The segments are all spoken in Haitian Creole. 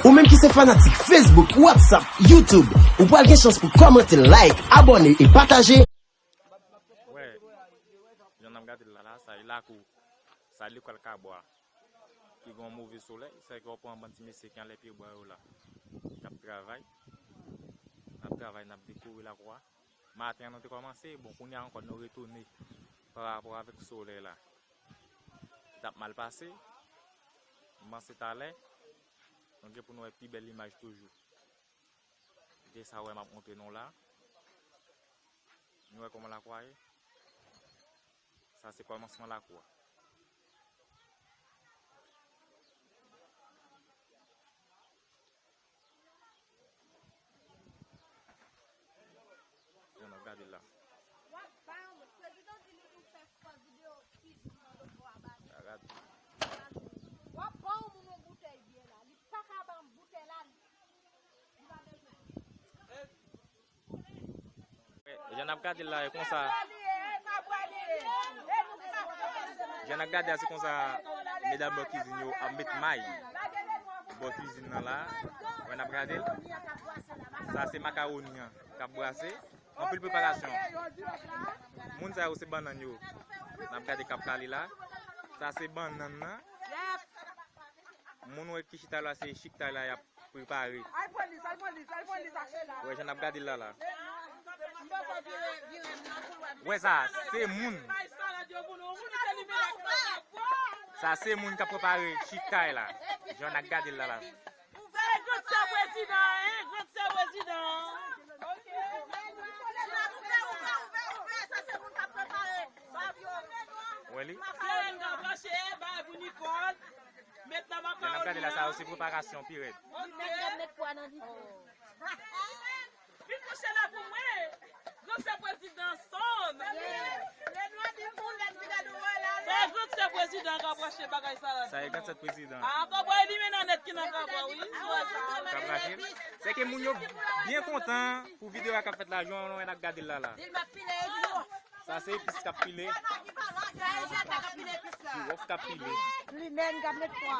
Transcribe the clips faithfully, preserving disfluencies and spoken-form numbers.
Ou menm ki se fanatik Facebook, WhatsApp, YouTube, ou pral gen chans pou kòmante, like, abòne e pataje. Wè, jan n ap gade l la, la, sa e lakou, sa e lekòl Kabwa, ki gen yon move solèy, sa e ke w ap wè yon bann ti mesye ki anlè pyebwa yo la, k ap travay, n ap travay, n ap dekore lakwa. Maten an, nou te kòmanse, bon, kounye a ankò, nou retounen pa rapò avèk solèy la. Li t ap mal pase, m panse talè, nou gen pou nou wè pi bèl imaj toujou. Gen sa wè m ap montre nou la. Nou wè kòman lakwa ye? Sa se kòmansman lakwa. Jan n ap gade l la. Gade. W ap ba yon moun yon boutèy byè la, li pa ka ba m boutèy la, li pa bezwen. Jan n ap gade l la, e konsa. Jan n ap gade a, se konsa medam bò kizin yo ap met may bò kizin nan la. Wè, n ap gade l. Sa se makawoni an k ap brase. Anpil preparasyon. Moun sa yo se bannann yo. N ap gade k ap kale la. Sa se bannann nan. Moun wè ki chita la, se chiktay la y ap prepare. Wè, jan n ap gade l la, la. Wè sa, se moun. Sa se moun k ap prepare chiktay la. Jan n ap gade l la, la. Se gran sè prezidan, hein? Gran sè prezidan. Wè li. Sirèn nan branche, bay pou Nicole. Jan n ap gade la, sa yo se preparasyon pi rèd. Vin kouche la pou mwen. Gran sè prezidan sonn. Se gran sè prezidan k ap branche bagay sa la. Sa e gran sè prezidan. A, kòbwa elimine nèt ki nan kòbwa, wi. K ap rache. Se ke moun yo byen kontan pou videyo a k ap fèt la, jan nou wè n ap gade l la, la. Sa se epis k ap pile. Jiwòf k ap pile. Limèn k ap met pwa.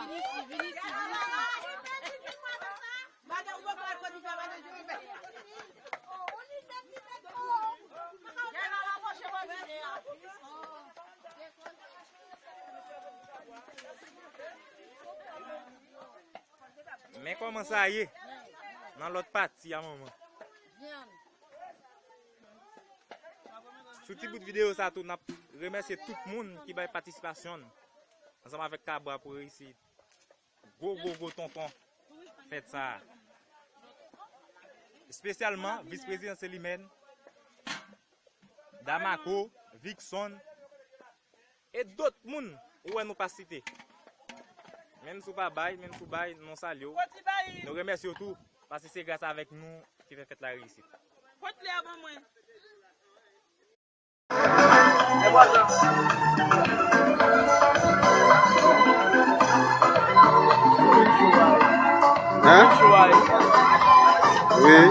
Men kòman sa ye nan lòt pati a, manman. Sou ti bout videyo sa tou, n ap remèsye tout moun ki bay patisipasyon l ansanm avèk Kabwa pou reyisi gwo, gwo, gwo tonton fèt sa a. Espesyalman, vis prezidan Celimène, Damako, Vikson, e dòt moun ou wè nou pa site. Menm si w pa bay, menm si w bay, nou salye w. Nou remèsye w tou, paske se gras avèk nou ki fè fèt la reyisit. Pot lè a ban mwen. Hein? Wi.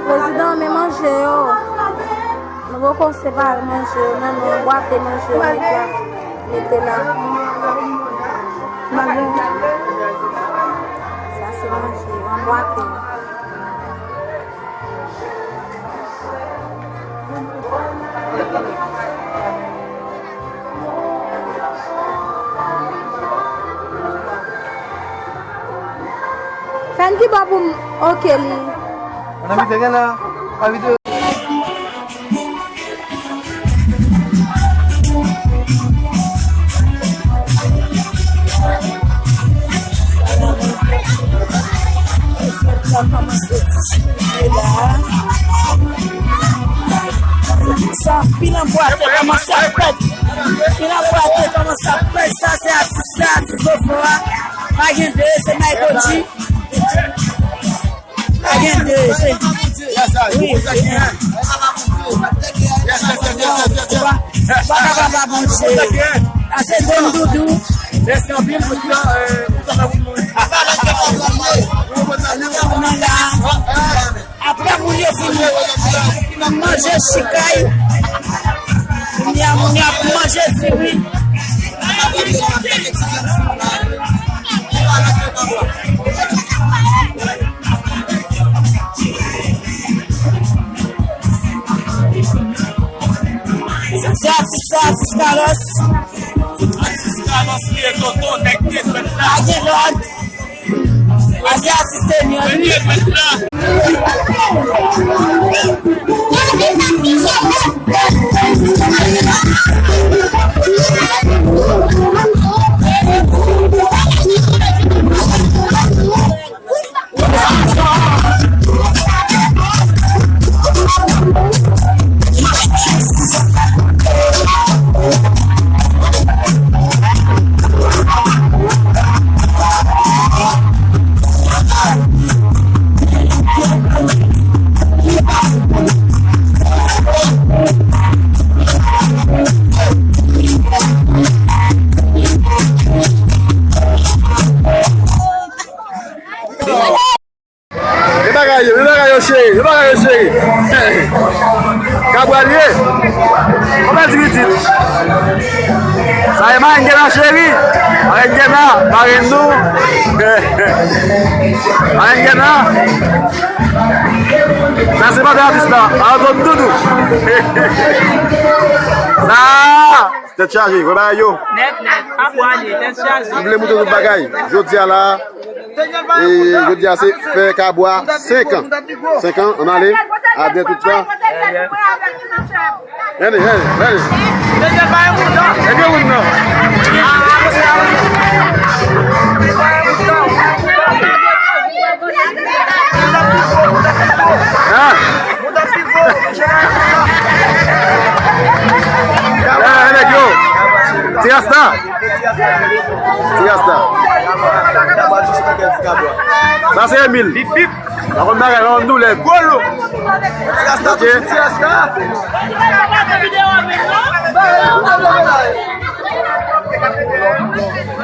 Prezidan, men manje yo. Nou poko separe manje yo, non, nou anbwate manje yo, mete la, mete la. Sa se manje yo, anbwate yo. Ki bò pou m? Ok, li. Ann envite gen la. Pa vide. Sa kòmanse distribiye la. Sa, anpil anbwate kòmanse ap pèt. Anpil anbwate kòmanse ap pèt. Sa se atis la, atis Gofò a. Pa gen de, se Michael G. Pa gen de, se. Wi, wi. Ou pa, ou pa ka pa Bondye. Sa se Don Doudou. Mèsi anpil, mèsi, eh, pou sa, sa, pou nou. Nan la. Apre moun yo fin manje chikay, kounye a moun yo ap manje diri. Se atis la, atis Carlos. Atis Carlos li ye, Toto, nèg te fèt la. Pa gen lòd. Ase asiste ni an wi. Men bagay yo, men bagay yo cheri, men bagay yo cheri. Kabwa l ye. Kòman di pitit? Sa e marenn Gena cheri. Marenn Gena, marenn nou. Marenn Gena. Sa se madan atis la. Alan Don Doudou. Sa. Tèt chaje, wè bagay yo. Nèt, nèt. Ap wale, tèt chaje. M vle montre tout bagay. Jodi a la, e jodi a se fè Kabwa senk an. Senk an, ann ale. Adè tout sa. Gade, gade, gade. Ebyen moun nan. Ah. Eh, nèg yo. Ti Rasta. Ti Rasta. Sa se Emil. Bip, bip. Pa konn bagay, pa konn doulè. Gwo lo. Ti Rasta, ti Rasta.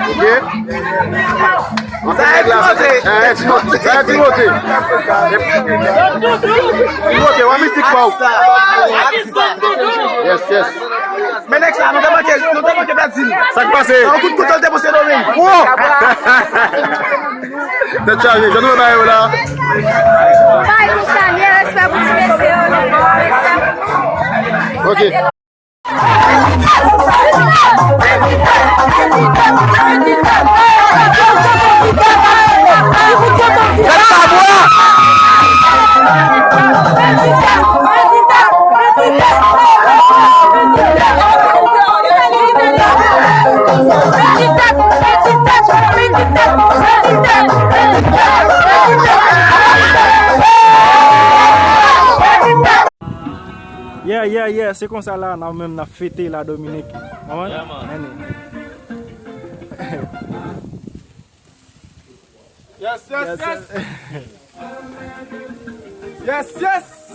Ok. Sa e Timote. Sa e Timote. Timote, w a mistik pa w. Yes, yes. Men nèg sa, nou te manke, nou te manke pèdi l. Sa k pase? Yon kout kouto l te pou Sendomeng. Wo! Tèt chaje, jan nou wè bagay yo la. Bay pou Sanye, respè pou ti mesye yo, nèg. Ok. Yeah, yeah, yeah, se konsa la, n ap menm n ap fete la Dominik. Konprann? Yeah, man. Anyway. Yes, yes, yes. Yes, yes.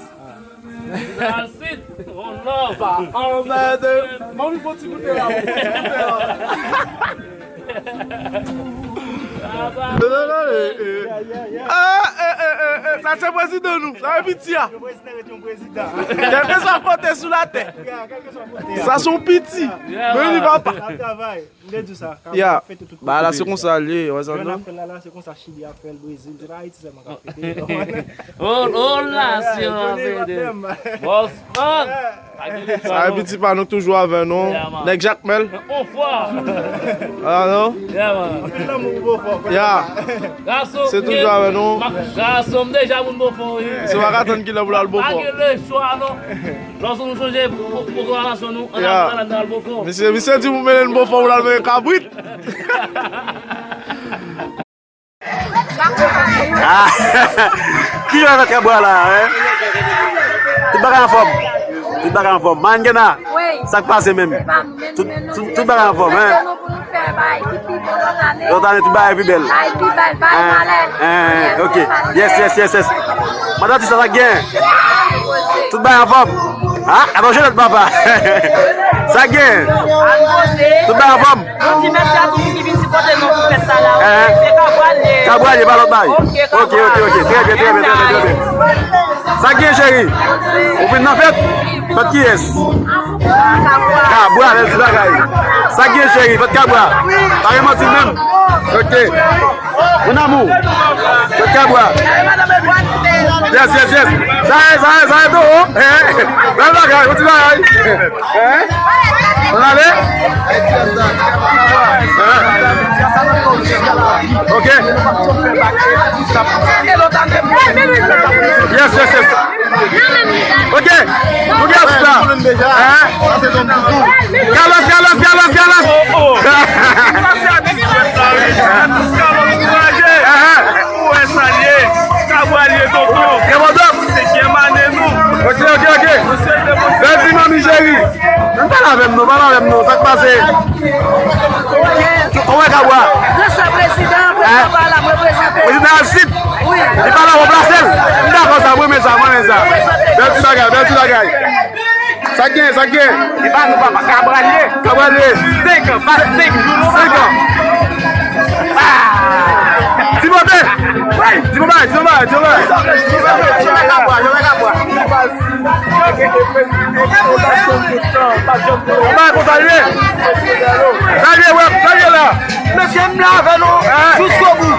That's it. One love. Anmède. Mwen, wi, fò ti goute la, wi, fò ti goute la. Non, non, non, eh, eh. Ah, eh, eh, eh, eh, sa se prezidan nou, sa se piti a. Kèlkeswa kote sou latè. Sa se yon piti. Men li papa. Ya. Ba la se konsa l ye, wè sa non? Jwenn ap fè l la, la se konsa Chili ap fè l, Brezil, se pa Ayiti sèlman k ap fete. Oh, oh, la, si w ap fete. Bòs man. Sa e piti pa nou toujou avè nou. Nèg Jakmèl. On fwa. Ah non. Yeah, man. Anpil lanmou pou Bofò. Ya. Gason, se toujou avè nou. Gason, m deja moun Bofò, wi. Se pa ka tann kilè pou l al Bofò. Pa gen lechwa, non. Lòske nou chonje pwogramasyon nou, ann al, ann al Bofò. Misye, misye di pou mennen l Bofò pou l al mennen kabrit. Ah, ki jan fè kabwa la, hein? Tout bagay anfòm. Tout bagay anfòm. Mangena, sa k pase menm? Tout, tout, tout bagay anfòm, hein? Lòt ane, tout bagay pi bèl. Hein, hein, ok. Yes, yes, yes, yes. Madan Tisa, sa k gen? Tout bagay anfòm. Ah, atann Jeanette, papa. Sa k gen? Tout bagay anfòm. Nou di mèsi a tout moun ki vin sipòte nou pou fèt sa la, ok? Se Kabwal ye. Kabwal ye, pa lòt bay. Ok, ok, ok. Trè byen, trè byen, trè byen, trè byen. Sa k gen, cheri? Ou vin nan fèt? Fèt kiyès? Kabwal, bèl ti bagay. Sa k gen, cheri? Fèt Kabwal. Pa gen manti menm. Ok. Mon amour. Fèt Kabwal. Yes, yes, yes. Sa e, sa e, sa e, toro. Hein? Bèl bagay, yon ti bagay. Hein? Ann ale? Hein? Ok. Yes, yes, yes. Ok. Nou gen atis la. Hein? Carlos, Carlos, Carlos, Carlos. Hein? Ou wè sa l ye, Kabwal ye, tonton. Gen bon dòk. Senkyèm ane nou. Ok, ok, ok. Bèl ti manmi cheri. Ann pale avè m non, pale avè m non. Sa k pase? Kòman Kabwa? Mwen se prezidan, prezidan pa la, mwen prezante. Prezidan al sit. Wi. Li pa la, ranplase l. M dakò sa, mwen renmen sa, mwen renmen sa. Bèl ti bagay, bèl ti bagay. Sa k gen, sa k gen? E pa nou, papa, Kabwal ye. Kabwal ye. Senk an, pa senk jou, non, papa. Senk an. Ah! Timote! Timote, Timote, Timote! Kòman e konsa l ye? Sa l ye, wè, sa l ye la? Mesye, m la avè nou jiskobou.